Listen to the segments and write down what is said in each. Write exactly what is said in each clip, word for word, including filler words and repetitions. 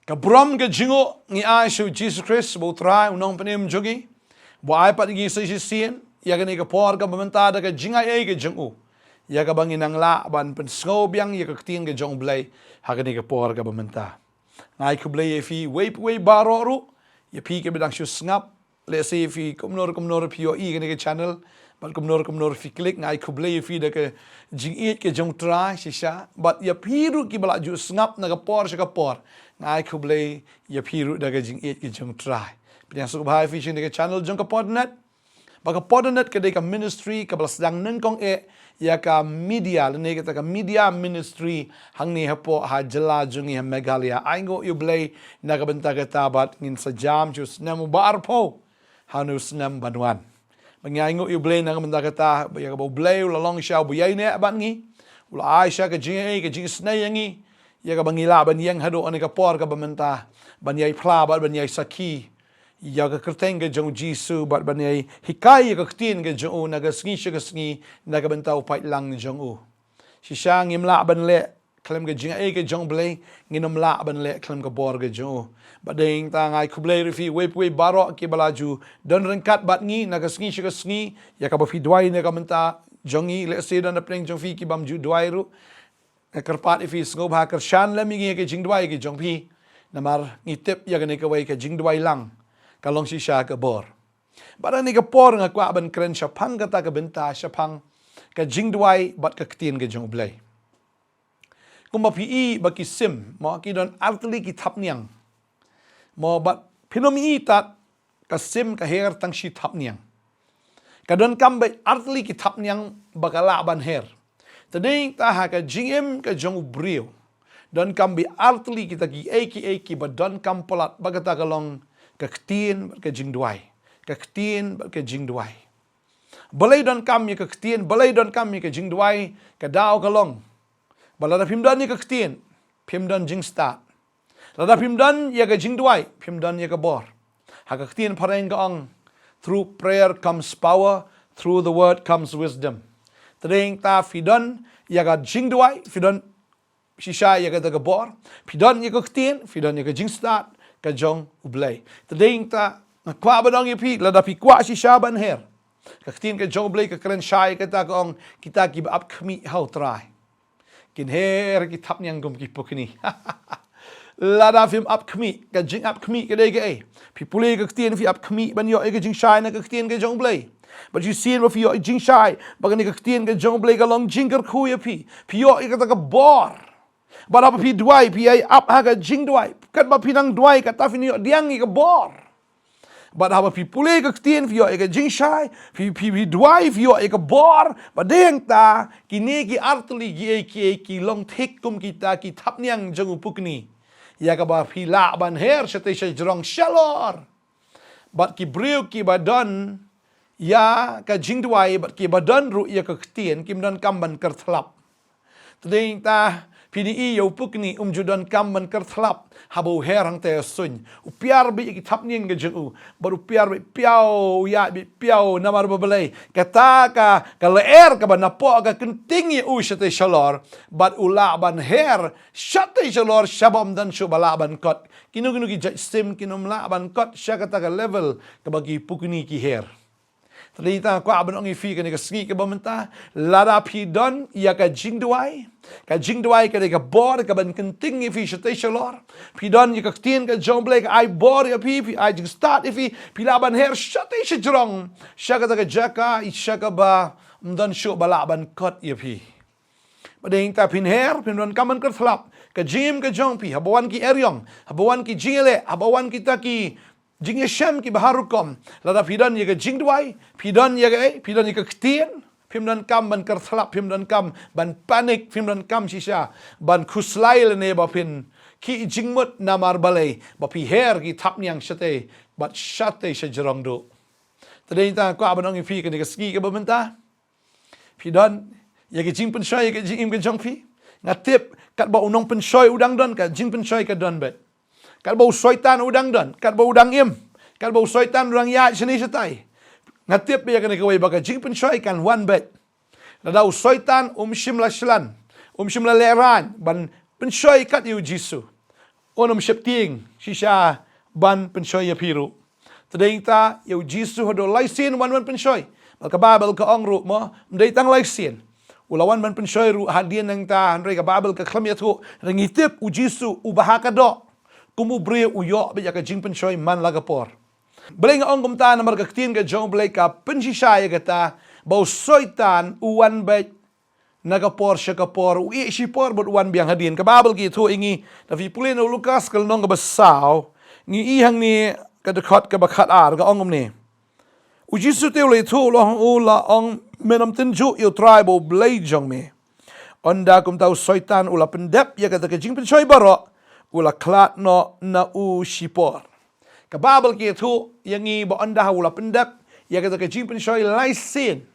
Ka burom ka jingnguh ngi ai sha u Jisu Khrist ba u Trai u nongpynim jong ngi, ba u ai pat ïa ngi sa shisien ïa kane ka por kaba mynta da ka jingaiei ka jong u, ïa kaba ngi nang lah ban pynsngew biang ïa ka ktien ka jong u Blei ha kane ka por kaba mynta. Nga ai khublei ïa phi uwei pa uwei baroh ruh, ïa phi kiba dang shu sngap, lehse ïa phi kumno kumno phi ïohi kane ka channel, bad kumno kumno phi click, nga ai khublei ïa phi da ka jingïeit ka jong u Trai shisha, bad ïa phi ruh kiba la ju sngap na ka por sha ka por, nga ai khublei ïa phi ruh da ka jingïeit ka jong u Trai. Pdiang sngewbha ïa phi sha kane ka channel jong ka Podnet. Ba ka Podnet ka dei ka ministry kaba la sdang nyngkong eh ïa ka media, lane kata ka media ministry hangne hapoh ha jylla jong ngi ha Meghalaya. Ai nguh ïa u Blei na ka bynta kata bad ngin sa jam sha u snem uba arphew ha une u snem ban wan. Ba ngi ai nguh ïa u Blei na ka bynta kata, ba ïa kaba u Blei u la long shisha uba ïaineh bad ngi, u la ai shisha ka jingaiei ka jingisynei ïa ngi, ïa kaba ngi lah ban ïeng haduh kane ka por kaba mynta, ban ïai phla bad ban ïai sakhi ïa ka kyrteng ka jong u Jisu bad ban ïai hikai ïa ka ktien ka jong u na ka sngi sha ka sngi na ka bynta u paidlang jong u. Shisha ngim lah ban leh khlem ka jingaiei ka jong u Blei, ngin ym lah ban leh khlem ka bor ka jong u. Bad dei nangta nga ai khublei ruh ïa phi uwei pa uwei baroh kiba la ju don ryngkat bad ngi na ka sngi sha ka sngi, ïa kaba phi duwai na ka bynta jong ngi, lehse don hapdeng jong phi ki bym ju duwai ruh. Nga kyrpad ïa phi sngewbha kyrshan lem ïa ngi ïa ka jingduwai ka jong phi. Namar ngi tip ïa kane kawei ka jingduwai lang ka long shisha ka bor. Bad ha kane ka por nga kwah ban kren shaphang kata ka bynta, shaphang ka jingduwai bad ka ktien ka jong u Blei. Kumba phi i ba ki sim, mo, ki don artylli ki thapniang. Mo, bad phin ym i tad ka sim ka her tang shi thapniang. Ka donkam beit artylli ki thapniang ba ka lah ban her. Te dei nangta ha ka jingim ka jong u briew, donkam beit artylli kita kiei kiei kiba donkam palat, ba kata ka long ka ktien bad ka jingduwai. Ka ktien bad ka jingduwai. Balei donkam ïa ka ktien, balei donkam ïa ka jingduwai, ka daw ka long ba lada phim don ïa ka ktien, phim don jingstad. Lada phim don ïa ka jingduwai, phim don ïa ka bor. Ha ka ktien phareng ka ong, "Through prayer comes power, through the word comes wisdom." Te dei nangta phi don ïa ka jingduwai, phi don shisha ïa kata ka bor, phi don ïa ka ktien, phi don ïa ka jingstad ka jong u Blei. Te dei nangta nga kwah ban ong ïa phi, lada phi kwah shisha ban her, ka ktien ka jong u Blei ka kren shai kata, ka ong, kita kiba ap khmih ha u Trai kin her ki thapniang kum ki pukni. Lada phim ap khmih, ka jingap khmih ka dei kaei? Phi pule ka ktien, phi ap khmih ban ïoh ïa ka jingshai na ka ktien ka jong u Blei. Bad shisien ba phi ïoh ïa ka jingshai ba kane ka ktien ka jong u Blei ka long jingkyrkhu ïa phi, phi ïoh ïa kata ka bor. Bad haba phi duwai, phi ïai ap ha ka jingduwai. Katba phi nang duwai, kata phin ïoh pdiang ïa ka bor. Bad haba phi pule ka ktien, phi ïoh ïa ka jingshai, phi, phi, phi duwai, phi ïoh ïa ka bor. Bad dei nangta kine ki artylli kiei kiei ki long thik kum kita ki thapniang jong u pukni, ïa kaba phi lah ban her shatei shajrong shalor. Bad ki briew kiba don ïa ka jingduwai bad kiba don ruh ïa ka ktien, kim donkam ban kyrthlap. Te dei nangta phin i ïa u pukni um ju donkam ban kyrthlap haba u her hangtei ha suiñ. U piar beit ïa ki thapniang ka jong u, bad u piar beit piaw, u ïaid beit piaw. Namar ba balei? Kata ka, ka lyer kaba napoh ka kynting ïa u shatei shalor, bad u lah ban her shatei shalor sha bym don shuh ba lah ban kot. Kino kino ki jait sim kin ym lah ban kot sha kata ka level kaba ki pukni ki her. Te dei nangta kwah ban ong ïa phi kane ka sngi kaba mynta, lada phi don ïa ka jingduwai, ka jingduwai ka dei ka bor kaban kynting ïa phi shatei shalor. Phi don ïa ka ktien ka jong u Blei ka ai bor ïa phi, phi ai jingstad ïa phi, phi lah ban her shatei shajrong sha kata ka jaka, sha kaba ym don shuh ba lah ban kot ïa phi. Bad dei nangta phin her, phim donkam ban kyrthlap. Ka jingim ka jong phi, haba wan ki eriong, haba wan ki jingïaleh, haba wan kita ki jingïashem kiba har rukom, lada phi don ïa ka jingduwai, phi don ïa kaei, phi don ïa ka ktien, phim donkam ban kyrthlap, phim donkam ban panic, phim donkam shisha ban khuslai lane ba phin khih jingmut. Namar balei? Ba phi her ki thapniang shatei bad shatei shajrong duh. Te dei nangta kwah ban ong ïa phi kane ka sngi kaba mynta, phi don ïa ka jingpynshoi ïa ka jingim ka jong phi. Nga tip katba u nongpynshoi u dang don, ka jingpynshoi ka don beit. Katba u Soitan u dang don, katba u dang im, katba u Soitan u dang ïaid shane shatai, nga tip ïa kane kawei ba ka jingpynshoi kan wan beit. Lada u Soitan um shym la shlan, um shym la lehraiñ ban pynshoi kat ïa u Jisu, un ym sheptieng shisha ban pynshoi ïa phi ruh. Te dei ta ïa u Jisu haduh lai sien u wan ban pynshoi. Bad ka Baibl ka ong ruh mo, ym dei tang lai sien. U la wan ban pynshoi ruh hadien nangta, hynrei ka Baibl ka khlem ïathuh, hynrei ngi tip u Jisu uba ha ka doh kum u briew u ïoh beit ïa ka jingpynshoi man la ka por. Balei nga ong kumta? Namar ka ktien ka jong U Blei ka pynshisha ïa kata ba u Soitan u wan beit na ka por sha ka por, u ïeh shipor bad u wan biang hadien. Ka Baibl ka ïathuh ïa ngi, da phi pule na u Lukas ka lynnong kaba saw, ngi i hangne ka dkhot kaba khatar ka ong kumne. U Jisu te u la ïathuh, u la ong, u la ong, men ym tynjuh ïa U Trai ba U Blei jong me. Ynda kumta u Soitan u la pyndep ïa kata ka jingpynshoi baroh, u la khlad noh na u shipor. Ka Baibl ka ïathuh ïa ngi ba ynda u la pyndep ïa kata ka jingpynshoi lai sien,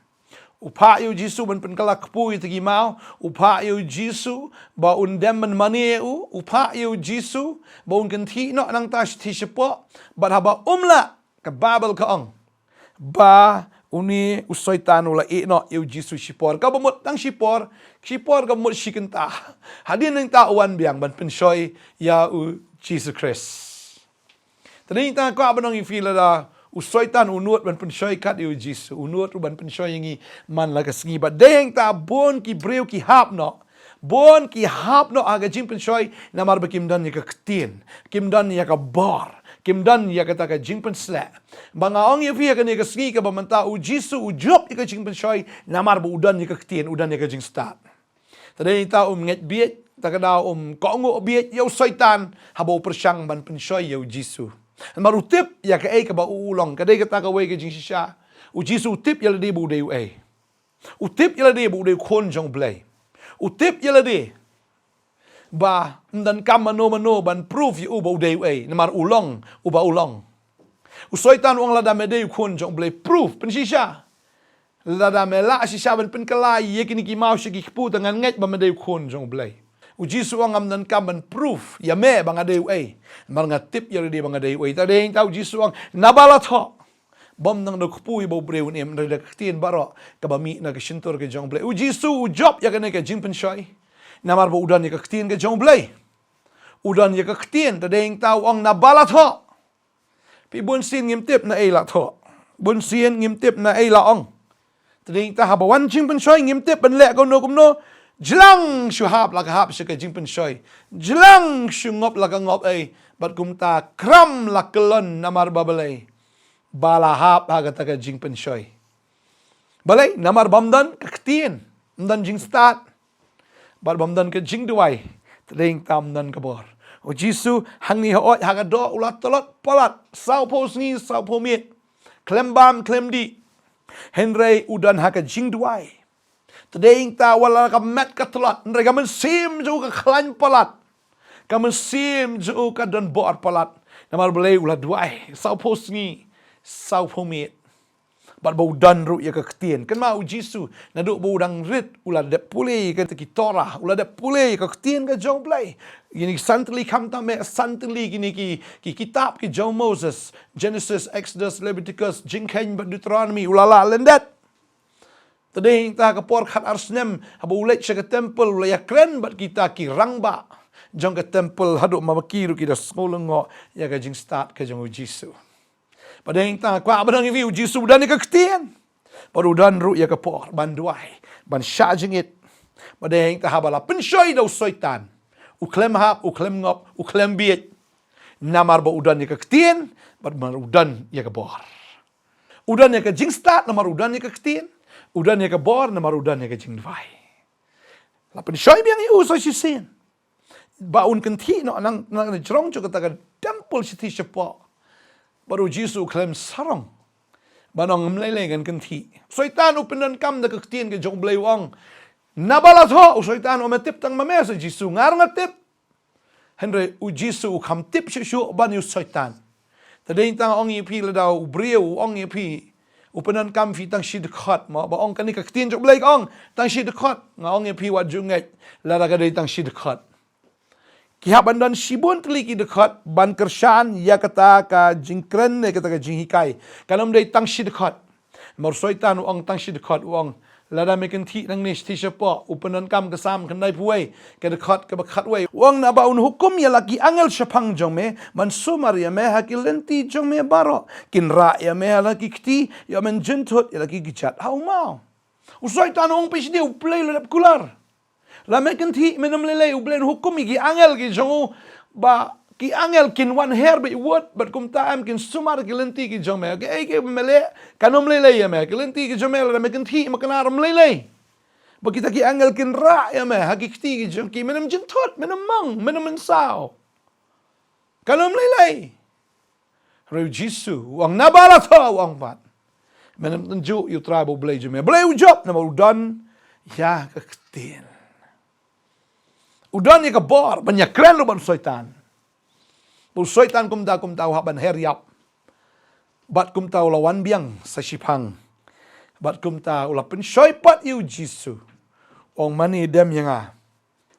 u phah ïa u Jisu ban pynkylla kpu ïa ki maw, u phah ïa u Jisu ba un dem ban mane ïa u, u phah ïa u Jisu ba un kynthih noh nangta shithi shapoh, bad haba um lah, ka Baibl ka ong ba une u Soitan u la ïeh noh ïa u Jisu shipor. Kaba mut tang shipor, shipor kaba mut shi kynta. Hadien nangta u wan biang ban pynshoi ïa u Jisu Khrist. Te dei ta kwah ban ong ïa phi, lada u Soitan u nud ban pynshoi kat ïa u Jisu, u nud ruh ban pynshoi ïa ngi man la ka sngi. Bad dei ta bun ki briew ki hap noh, bun ki hap noh ha ka jingpynshoi namar ba kim don ïa ka ktien, kim don ïa ka bor, kim don ïa kata ka jingpynsleh. Ba nga ong ïa phi ha kane ka sngi kaba mynta, u Jisu u jop ïa ka jingpynshoi namar ba u don ïa ka ktien, u don ïa ka jingstad. Te dei ta um ngeit bieit, ta ka daw um kohnguh bieit ïa u Soitan haba u pyrshang ban pynshoi ïa u Jisu. Namar u tip ïa kaei kaba u u long, ka dei kata kawei ka jingshisha. U Jisu u tip ïa lade ba u dei uei. U tip ïa lade ba u dei u Khun jong U Blei. U tip ïa lade ba ym donkam mano mano ban proof ïa u ba u dei uei, namar u long uba u long. U Soitan u ong, lada me dei u Khun jong U Blei, proof, pynshisha. Lada me lah shisha ban pynkylla ïa kine ki maw sha ki kpu, te ngan ngeit ba me dei u Khun jong U Blei. U Jisu u ong, ngam donkam ban proof ïa me ba nga dei uei, namar nga tip ïa lade ba nga dei uei. Te dei ta u Jisu u ong, naba la thoh, bym nang da kpu ïa ba u briew un im, hynrei da ka ktien baroh kaba mih na ka shyntur ka jong U Blei. U Jisu u jop ïa kane ka jingpynshoi namar ba u don ïa ka ktien ka jong U Blei. U don ïa ka ktien, te dei ta u ong, naba la thoh. Phi, bun sien ngim tip naei la thoh, bun sien ngim tip naei la ong. Te dei ta haba wan jingpynshoi ngim tip ban leh kumno kumno. Jlang shu hap la ka hap sha ka jingpynshoi, jlang shu ngop la ka ngop ei, bad kumta kram la kyllon namar ba balei? Ba la hap ha kata ka jingpynshoi. Balei? Namar bym don ka ktien, ym don jingstad, bad bym don ka jingduwai, te dei ta ym don ka bor. U Jisu hangne hooid ha ka doh u la tlot palat, sawphew sngi sawphew miet, khlem bam khlem dih. Hynrei u don ha ka jingduwai. Te dei ta wat la ka met ka tlot, hynrei ka mynsiem jong u ka khlaiñ palat, ka mynsiem jong u ka don bor palat. Namar balei? U la duwai sawphew sngi sawphew miet. Bad ba u don ruh ïa ka ktien. Kynmaw, u Jisu naduh ba u dang rit u la dep pule ïa kita ki Torah, u la dep pule ïa ka ktien ka jong U Blei. Ïa kine ki san tylli khamtam eh, san tylli kine ki, ki kitab ki jong Moses, Genesis, Exodus, Leviticus, Jingkheiñ bad Deuteronomy, u la lah lyndet. Te dei ta ka por khatar snem, haba u leit sha ka temple, u la ïakren bad kita ki rangbah jong ka temple, haduh ma ba ki ruh ki da sngew lyngngoh ïa ka jingstad ka jong u Jisu. Bad dei ta kwah ban ong ïa phi, u Jisu u don ïa ka ktien, bad u don ruh ïa ka por ban duwai, ban shah jingit. Bad dei ta haba la pynshoi da u Soitan, u khlem hap, u khlem ngop, u khlem bieit. Namar ba u don ïa ka ktien, bad namar u don ïa ka bor. U don ïa ka jingstad namar u don ïa ka ktien, u don ïa ka bor namar u don ïa ka jingduwai. La pynshoi biang ïa u sa shisien ba un kynthih noh nang, nang na jrong jong kata ka temple shithi shapoh. Bad u Jisu u khlem sarong ban ong, ym lei lei, ngan kynthih. Soitan u pyndonkam da ka ktien ka jong U Blei, u ong, naba la thoh. U Soitan u ong, me tip tang ma me sa Jisu? Nga ruh nga tip. Hynrei u Jisu u kham tip shuh shuh ban ïa u Soitan. Te dei ta nga ong ïa phi, lada u briew u ong ïa phi, u pyndonkam phi tang shi dkhot, mo, ba ong kane ka ktien jong U Blei ka ong tang shi dkhot, nga ong ïa phi, wat ju ngeit lada ka dei tang shi dkhot. Ki hap ban don shibun tylli ki dkhot ban kyrshan ïa kata ka jingkren ne kata ka jinghikai. Kan ym dei tang shi dkhot. Namar u Soitan u ong tang shi dkhot, u ong, Lada me kynthih nangne shi taiew shapoh, u pyndonkam ka Salm khyndaiphew wei, ka dkhot kaba khatwei. U ong naba un hukum ïa la ki angel shaphang jong me, ban sumar ïa me ha ki lynti jong me baroh. Kin rah ïa me ha la ki kti, ïoh men jynthut ïa la ki kjat ha u maw. U Soitan u ong phi sdie, U Blei u la dep kular. La me kynthih men ym lei lei, U Blei un hukum ïa ki angel ki jong u, ba ki angel kin wan her bad wut, bad kumta em kin sumar ki lynti ki jong me. Kaei kaei ba me leh, kan ym lei lei ïa me. Ki lynti ki jong me lada me kynthih me knar ym lei lei. Ba kita ki angel kin rah ïa me ha ki kti ki jong ki, men ym jynthut, men ym mang, men ym mynsaw. Kan ym lei lei. Hynrei U Jisu u ong naba la thoh, u ong pat, men ym tynjuh ïa U Trai bad U Blei jong me. Balei? U jop namar u don ïa ka ktien. U don ïa ka bor ban ïakren ruh bad u Soitan. Bad u Soitan kumta kumta u hap ban her ïap. Bad kumta u la wan biang sa shiphang. Bad kumta u la pynshoi pat ïa U Jisu. U ong, mane dem ïa nga.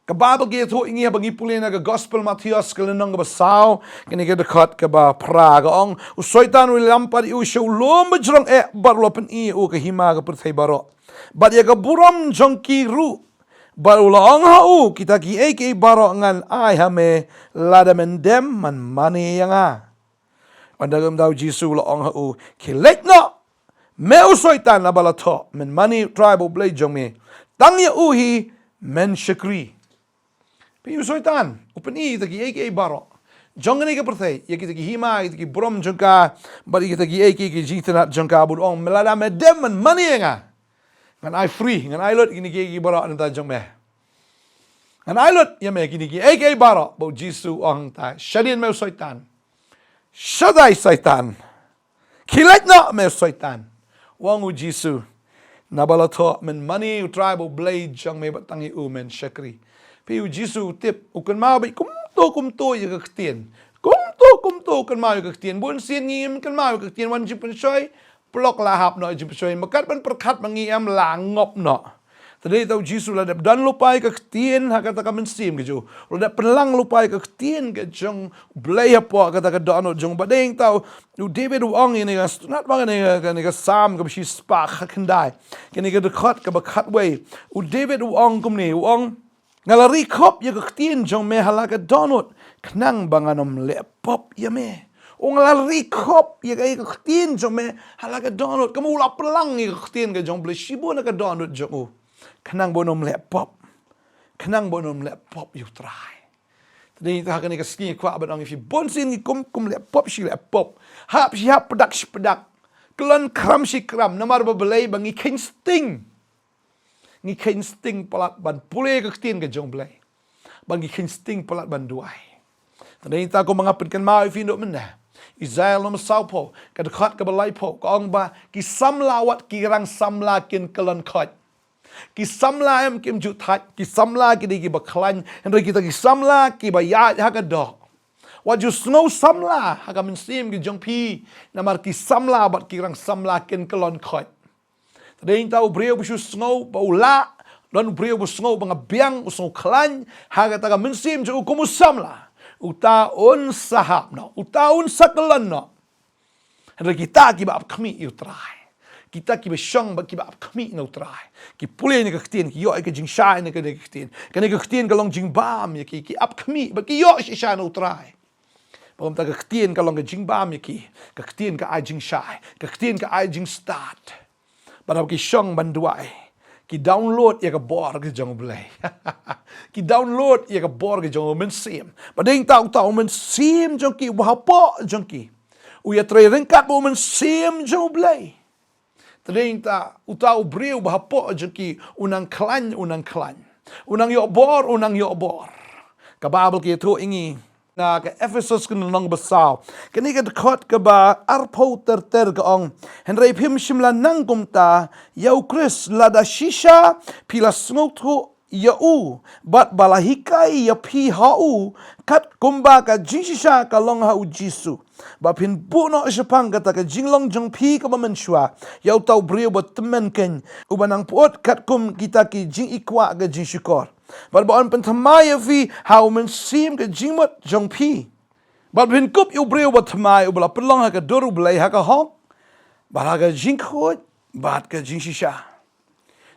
Ka Baibl ka ïathuh ïa ngi, haba ngi pule na ka Gospel Mathaios ka lynnong kaba saw, kane ka dkhot kaba phra, ka ong, u Soitan u ïalam pat ïa u sha u lum bajrong eh, bad u la pyni ïa u ka hima ka pyrthei baroh, bad ïa ka burom jong ki ruh. Bad u la ong ha u, kita kiei kiei baroh ngan ai ha me, lada men dem ban mane ïa nga. Ynda kumta U Jisu u la ong ha u, khie leit noh, me u Soitan, naba la thoh, men mane U Trai bad U Blei jong me, tang ïa u hi men shakri. Phi, u Soitan u pyni ïa kita kiei kiei baroh jong kane ka pyrthei, ïa kita ki hima, ïa kita ki burom jong ka, bad ïa kita kiei kiei ki jingthynnad jong ka, bad u ong, lada me dem ban mane ïa nga, ngan ai free, ngan ai lut ïa kine kiei kiei baroh na ka bynta jong me. Ngan ai lut ïa me kine kiei kiei baroh. Bad U Jisu u ong, tai shadien me u Soitan. Shaddai Soitan. Khie leit noh me u Soitan. U ong U Jisu, naba la thoh, men mane U Trai bad U Blei jong me, bad tang ïa u men shakri. Phi, U Jisu u tip, u kynmaw beit kumto kumto ïa ka ktien. Kumto kumto u kynmaw ïa ka ktien. Bunsien ngi ngim kynmaw ïa ka ktien, wan jingpynshoi, pynlong la hap noh jingpynshoi. Mynta ban pyrkhat ma ngi em, la ngop noh. Te dei ta U Jisu u la dep don lypa ïa ka ktien ha kata ka mynsiem ka jong u. U la dep pynlang lypa ïa ka ktien ka jong U Blei hapoh kata ka dohnud jong u. Bad dei ta u David u ong ïa kane ka, sngap bha, kane ka, kane ka Salm kaba shispah khyndai, kane ka dkhot kaba khatwei. U David u ong kumne, u ong, nga la ri khop ïa ka ktien jong me ha la ka dohnud, khnang ba ngan ym leh pop ïa me. U ong, nga la ri khop ïa ka, ïa ka ktien jong me ha la ka dohnud. Kumno u la pynlang ïa ka ktien ka jong U Blei shibun ha ka dohnud jong u, khnang ba un ym leh pop. Khnang ba un ym leh pop ïa U Trai. Te dei ta ha kane ka sngi kwah ban ong ïa phi, bunsien ngi kum, kum leh pop shi leh pop. Hap shi hap, pdak shi pdak. Kyllon khram shi khram, namar ba balei? Ba ngi kheiñ sting. Ngi kheiñ sting palat ban pule ka ktien ka jong U Blei. Ba ngi kheiñ sting palat ban duwai. Te dei ta kumba nga pynkynmaw ïa phi naduh mynne. Isaiah lynnong ba sawphew, ka dkhot kaba laiphew, ka ong ba ki samla wat ki rang samla kin kyllon khoit. Ki samla em, kim ju thait, ki samla ki dei kiba khlaiñ, hynrei kita ki samla kiba ïaid ha ka doh. Wat ju sngew samla ha ka mynsiem ka jong phi, namar ki samla bad ki rang samla kin kyllon khoit. Te dei ta u briew ba shu sngew ba u lah, don u briew ba sngew ba nga biang, u sngew khlaiñ ha kata ka mynsiem jong u kum u samla, uta un sa hap noh, uta un sa kyllon noh. Hynrei kita kiba ap khmih ïa U Trai, kita kiba shong bad kiba ap khmih na U Trai, ki pule ïa ka ktien, ki ïoh ïa ka jingshai na kane ka ktien. Kane ka ktien ka long jingbam ïa ki, ki ap khmih bad ki ïoh shisha na U Trai. Bad kumta ka ktien ka long ka jingbam ïa ki, ka ktien ka ai jingshai, ka ktien ka ai jingstad. Bad haba ki shong ban duwai, ki download ïa ka bor ka jong U Blei. Ki download ïa ka bor ka jong U Mynsiem. Bad dei ta uta U Mynsiem jong ki uba hapoh jong ki, u ïatrei ryngkat bad U Mynsiem jong U Blei. Te dei ta uta u briew uba hapoh jong ki, u nang khlaiñ, u nang khlaiñ. U nang ïoh bor, u nang ïoh bor. Ka Baibl ka ïathuh ïa ngi na ka Ephesos ka lynnong ba saw, kane ka dkhot kaba arphew ter ter, ka ong, hynrei phim shym la nang kumta ïa U Khrist, lada shisha phi la sngewthuh ïa u, bad ba la hikai ïa phi ha u, kat kumba ka jingshisha ka long ha U Jisu. Ba phin buh noh shaphang kata ka jinglong jong phi kaba mynshuwa ïa uta u briew uba tymmen keiñ, uba nang pyut katkum kita ki jingikwah ka jingshukor. Bad ba un pynthymmai ïa phi ha U Mynsiem ka jingmut jong phi. Bad phin kup ïa u briew uba thymmai, uba la pynlong ha ka dur U Blei ha ka hok, bad ha ka jingkhuid, bad ka jingshisha.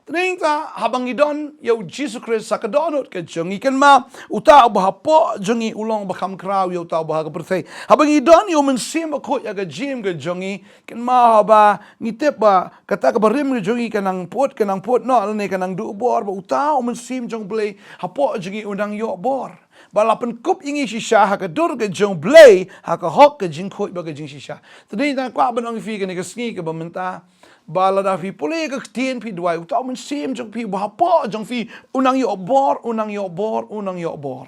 Te dei ta, haba ngi don ïa u Jisu Khrist ha ka dohnud ka jong ngi, kynmaw uta uba hapoh jong ngi u long uba kham khraw ïa uta uba ha ka pyrthei. Haba ngi don ïa u Mynsiem Bakhuid ha ka jingim ka jong ngi, kynmaw haba ngi tip ba kata kaba rim ka jong ngi ka nang put, ka nang put noh lane ka nang duh bor, ba uta u Mynsiem jong u Blei hapoh jong ngi u nang ïoh bor. Ba la pynkup ïa ngi shisha ha ka dur ka jong u Blei ha ka hok, ka jingkhuid bad ka jingshisha. Te dei ta, kwah ban ong ïa phi kane ka sngi kaba mynta, ba lada phi pule ka ktien, phi duwai, uta u Mynsiem jong phi uba hapoh jong phi u nang ïoh bor, u nang ïoh bor, u nang ïoh bor.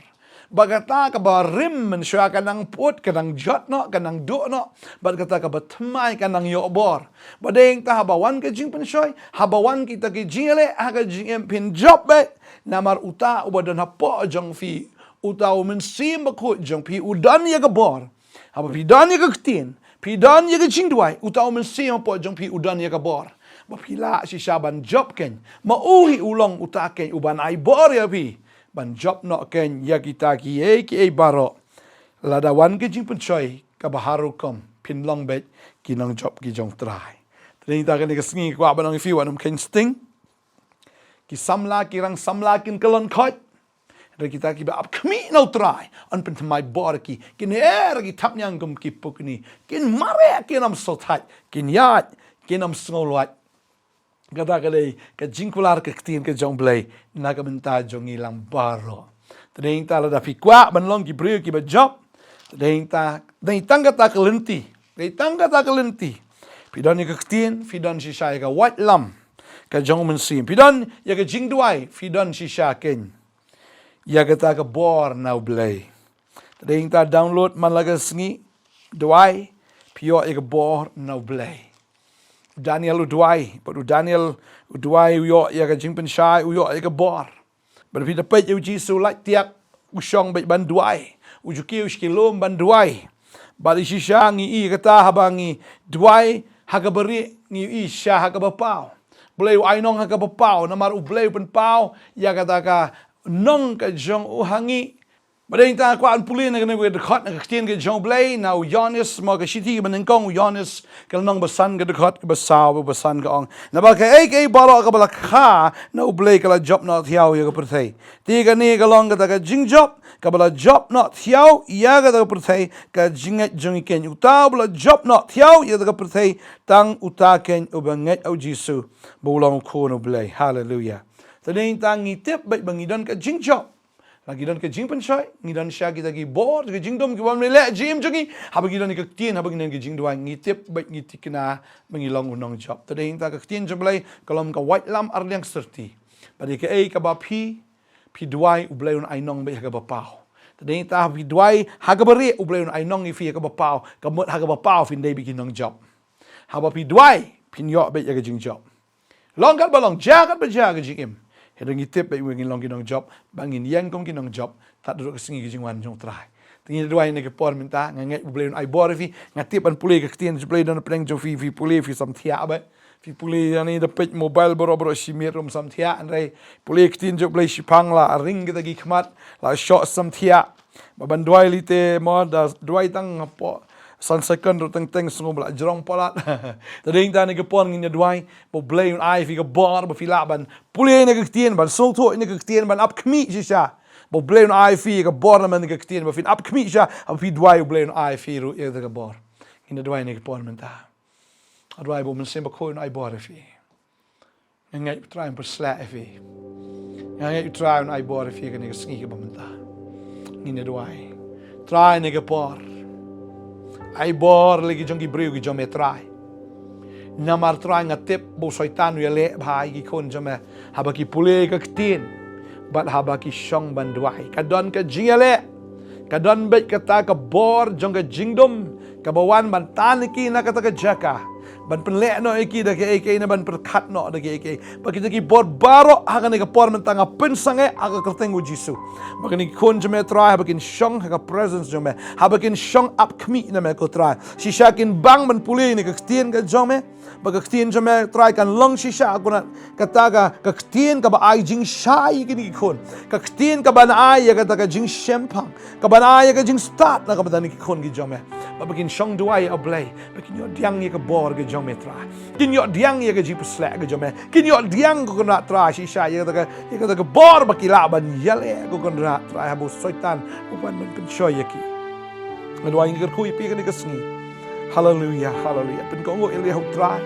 Ba kata kaba rim mynshuwa ka nang put, ka nang jot noh, ka nang duh noh. Bad kata kaba thymmai ka nang ïoh bor. Ba dei ta, haba wan ka jingpynshoi, haba wan kita ki jingïaleh ha ka jingim, phin jop beit. Namar uta uba don hapoh jong phi, uta u Mynsiem Bakhuid jong phi u don ïa ka bor. Haba phi don ïa ka ktien, phi don ïa ka jingduwai, uta u Mynsiem hapoh jong phi u don ïa ka bor. Ba phi lah shisha ban jop kein. Ma u hi u long uta kein uban ai bor ïa phi ban jop noh kein ïa kita kiei kiei baroh. Lada wan ka jingpynshoi kaba har rukom, phin long beit ki nongjop ki jong u Trai. Te dei ta, kane ka sngi kwah ban ong ïa phi, wat nym kheiñ sting. Ki samla, ki rang samla kin kyllon khoit. Hynrei kita kiba ap khmih na u Trai, yn pynthymmai bor ïa ki. Kin her ki thapniang kum ki pukni. Kin mareh, kin ym sngewthait. Kin ïaid, kin ym sngewlwait. Kata ka dei ka jingkular ka ktien ka jong u Blei na ka bynta jong ngi lang baroh. Te dei ta, lada phi kwah ban long ki briew kiba jop, te dei ta, dei tang kata ka lynti. Dei tang kata ka lynti. Phi don ïa ka ktien, phi don shisha ïa ka waitlam ka jong u Mynsiem. Phi don ïa ka jingduwai, phi don shisha kein ïa kata ka bor na u Blei. Te dei ta, download man la ka sngi, duwai, phi ïoh ïa ka bor na u Blei. U Daniel u duwai, bad u Daniel u duwai, u ïoh ïa ka jingpynshai, u ïoh ïa ka bor. Bad phi da peit ïa u Jisu lait tiak, u shong beit ban duwai. U ju kiew sha ki lum ban duwai. Bad shisha ngi ïohi kata, haba ngi duwai ha kaba rieh, ngi ïohi shisha ha kaba paw. U Blei u ai nong ha kaba paw, namar u Blei u pynpaw ïa kata ka nong ka jong u ha ngi. Bad dei ta, kwah ban pule na kane ka dkhot na ka ktien ka jong u Blei, na u Ïoannis, mo, ka shithi kaba nyngkong u Ïoannis, ka lynnong ba san, ka dkhot kaba saw bad ba san, ka ong: Naba kaei kaei baroh kaba la kha na u Blei ka la jop noh thiaw ïa ka pyrthei. Te kane ka long kata ka jingjop kaba la jop noh thiaw ïa kata ka pyrthei, ka jingngeit jong ngi kein. Uta uba la jop noh thiaw ïa kata ka pyrthei, tang uta kein uba ngeit ha u Jisu, ba u long u Khun u Blei. Haleluia. Te dei ta, ngi tip beit ba ngi don ka jingjop. Lada ngi don ka jingpynshoi, ngi don shisha kita ki bor, ka jingdum, ki bym leh jingim jong ngi. Haba ngi don ka ktien, haba ngi don ka jingduwai, ngi tip beit, ngi tikna ba ngi long u nongjop. Te dei ta, ka ktien jong u Blei ka long ka waitlam arliang syrti. Bad ïa kaei kaba phi, phi duwai, u Blei un ai nong beit ha kaba paw. Te dei ta, phi duwai ha kaba rieh, u Blei un ai nong ïa phi ha kaba paw. Ka mut ha kaba paw phin dei beit ki nongjop. Haba phi duwai, phin ïoh beit ïa ka jingjop. Long katba long, jia katba jia ka jingim, hynrei ngi tip beit ba ngin long ki nongjop, ba ngin ïeng kum ki nongjop tad haduh ka sngi ka jingwan jong u Trai. Te ngin duwai na ka por mynta, nga ngeit u Blei un ai bor ïa phi. Nga tip ban pule ka ktien jong u Blei, don pdeng jong phi, phi pule, phi samthiah beit. Phi pule ïa kane, da peit mobile baroh baroh shi miet ruh ym samthiah, hynrei pule ka ktien jong u Blei shiphang, la ring kita ki khmat, la shoh samthiah. Ba ban duwai lei te, mo, da duwai tang hapoh san second ruh teng teng sngew ba la jrong palat. Te dei ta, na ka por ngin ïa duwai ba u Blei un ai phi ka bor, ba phi lah ban pule na ka ktien, ban sngewthuh na ka ktien, ban ap khmih shisha. Ba u Blei un ai phi ka bor na man ka ktien, ba phin ap khmih shisha, ba phi duwai u Blei un ai phi ruh ïa ka bor. Ngin ïa duwai na ka por mynta. Duwai ba u Mynsiem Bakhuid un ai bor ïa phi. Nga ngeit u Trai un pynshlur ïa phi. Nga ngeit u Trai un ai bor ïa phi kane ka sngi kaba mynta. Ngin ïa duwai. Trai, na ka por, ai bor lei ki jong ki briew ki jong me, Trai. Namar, Trai, nga tip ba u Soitan u ïaleh bha ïa ki khun jong me haba ki pule ka ktien bad haba ki shong ban duwai. Ka don ka jingïaleh, ka don beit kata ka bor jong ka jingdum kaba wan ban tan ïa ki na kata ka jaka, ban pynleh noh ïa ki da kaei kaei, ne ban pyrkhat noh da kaei kaei. Ba kita ki bor baroh ha kane ka por mynta nga pynsangeh ha ka kyrteng u Jisu. Ba kine ki khun jong me, Trai, haba kin shong ha ka presence jong me, haba kin shong ap khmih na me, ko Trai, shisha kin bang ban pule na ka ktien ka jong me. Ba ka ktien jong me, Trai, kan long shisha, ko Trai, kata ka, ka ktien kaba ai jingshai ïa kine ki khun. Ka ktien kaban ai ïa kata ka jingshemphang, kaban ai ïa ka jingstad na ka bynta kine ki khun ki jong me. Ba ba kin shong duwai ïa U Blei, ba kin ïoh pdiang ïa ka bor ka jong me Trai. Kin ïoh pdiang ïa ka jingpysleh ka jong me. Kin ïoh pdiang ko Kynrad Trai shisha ïa kata ka, ïa kata ka bor ba ki lah ban ïaleh ko Kynrad Trai, haba u Soitan u wan ban pynshoi ïa ki. Nga duwai nga kyrkhu ïa phi kane ka sngi. Haleluya, haleluya. Pynkohnguh ïa lade ha U Trai.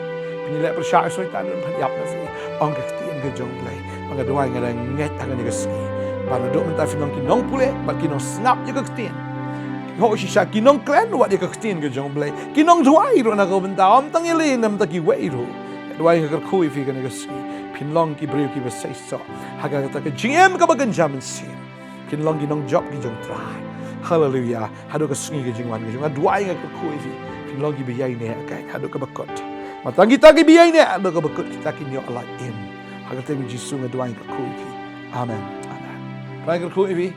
Pynïaleh pyrshah ïa u Soitan ban pynïap na phi. Ong ka ktien ka jong U Blei. Ba nga duwai nga da ngeit ha kane ka sngi ba naduh mynta phin long ki nongpule bad ki nongsngap ïa ka ktien. Hooid shisha ki nongkren wat ïa ka ktien ka jong U Blei. Ki nongduwai ruh na ka bynta, ym tang ïa lade, na ka bynta kiwei ruh. Nga duwai nga kyrkhu ïa phi kane ka sngi. Phin long ki briew kiba seisoh ha kata ka jingim kaba kynja mynsiem. Phin long ki nongjop ki jong U Trai. Haleluya. Haduh ka sngi ka jingwan ka jong nga, nga duwai nga kyrkhu ïa phi. Phin long kiba ïaineh, okay, haduh kaba kut. Ba tang kita kiba ïaineh haduh kaba kut, kita kin ïoh lait im. Ha ka kyrteng U Jisu nga duwai nga kyrkhu ïa phi. Amen. Amen. Trai kyrkhu ïa phi.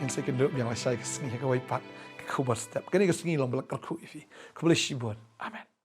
Ngin sa ïakynduh biang lashai ka sngi ha kawei pat ka khubor step. Kane ka sngi long ba la kyrkhu ïa phi. Khublei shibun. Amen.